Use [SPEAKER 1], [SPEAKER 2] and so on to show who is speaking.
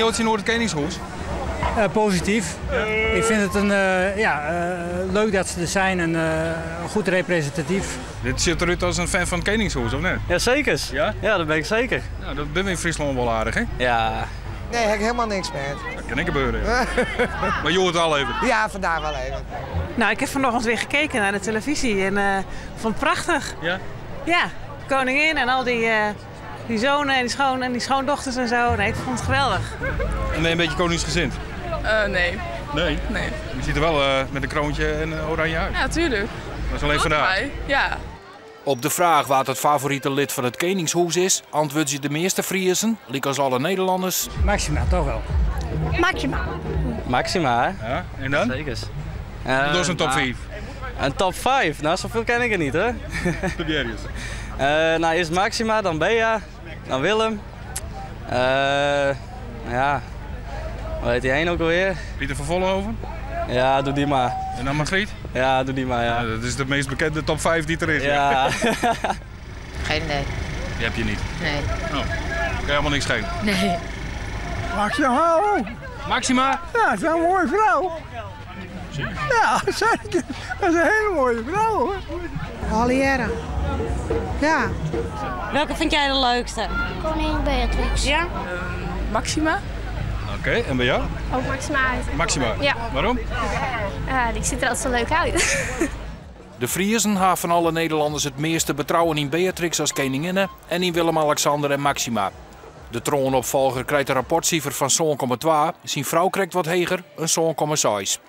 [SPEAKER 1] jo tsjinoer it Keningshûs?
[SPEAKER 2] Posityf. Ik fyn it in, ja, leuk dat se der zijn en goed represintatyf.
[SPEAKER 1] Dit sjocht derút as in fan fan it Keningshûs, of net?
[SPEAKER 3] Ja, seker. Ja? Ja, dat bin ik seker.
[SPEAKER 1] Ja, dat binne we yn Fryslân wol aardich, hè?
[SPEAKER 3] Ja.
[SPEAKER 4] Nee, heb ik helemaal niks mee.
[SPEAKER 1] Dat kin ek gebeure, ja. Mar hjoed al even?
[SPEAKER 4] Ja, vandaag wel even.
[SPEAKER 5] Nou, ik heb vanochtend weer gekeken naar de televisie en vond het prachtig.
[SPEAKER 1] Ja?
[SPEAKER 5] Ja, de koningin en al die, die zonen en die, schoon, en die schoondochters en zo. Nee, ik vond het geweldig.
[SPEAKER 1] En ben je een beetje koningsgezind?
[SPEAKER 6] Nee.
[SPEAKER 1] Nee?
[SPEAKER 6] Nee.
[SPEAKER 1] Je ziet er wel met een kroontje en oranje uit.
[SPEAKER 6] Ja, tuurlijk.
[SPEAKER 1] Dat is alleen vandaag.
[SPEAKER 6] Ja.
[SPEAKER 7] Op de fraach wa't it favorite lid fan it Keningshûs is, antwurdzje de measte Friezen, lykas alle Nederlanners.
[SPEAKER 2] Maxima, toch wel.
[SPEAKER 8] Maxima.
[SPEAKER 3] Maxima, hè?
[SPEAKER 1] Ja, en dan?
[SPEAKER 3] Zeker.
[SPEAKER 1] Dat is in top 5.
[SPEAKER 3] Een top 5? Nou, zoveel ken ik er niet, hoor.
[SPEAKER 1] Probeer eens.
[SPEAKER 3] Nou, eerst Maxima, dan Bea, dan Willem. Ja, hoe heet die een ook alweer?
[SPEAKER 1] Pieter van Vollenhoven?
[SPEAKER 3] Ja, doe die maar.
[SPEAKER 1] En dan Margriet?
[SPEAKER 3] Ja, doe die maar, ja.
[SPEAKER 1] Ja, dat is de meest bekende top 5 die er is.
[SPEAKER 3] Ja.
[SPEAKER 9] Geen idee.
[SPEAKER 1] Die heb je niet?
[SPEAKER 9] Nee.
[SPEAKER 1] Oh, kan je helemaal niks geven?
[SPEAKER 9] Nee.
[SPEAKER 10] Maxima.
[SPEAKER 1] Maxima?
[SPEAKER 10] Ja, dat is een mooie vrouw. Ja, zeker. Dat is een hele mooie vrouw, hoor.
[SPEAKER 11] Aliera. Ja.
[SPEAKER 12] Welke vind jij de leukste?
[SPEAKER 8] Koningin Beatrix.
[SPEAKER 12] Ja?
[SPEAKER 6] Maxima.
[SPEAKER 1] Oké, en bij jou?
[SPEAKER 8] Ook Maxima.
[SPEAKER 1] Maxima?
[SPEAKER 8] Ja.
[SPEAKER 1] Waarom?
[SPEAKER 8] Ja, die ziet er altijd zo leuk uit.
[SPEAKER 7] De Friezen ha fan alle Nederlanners it measte betrouwen yn Beatrix as keninginne en yn Willem-Alexander en Maxima. De troanopfolger krijt in rapportsifer fan 7,2, syn frou krekt wat heger, in 7,6.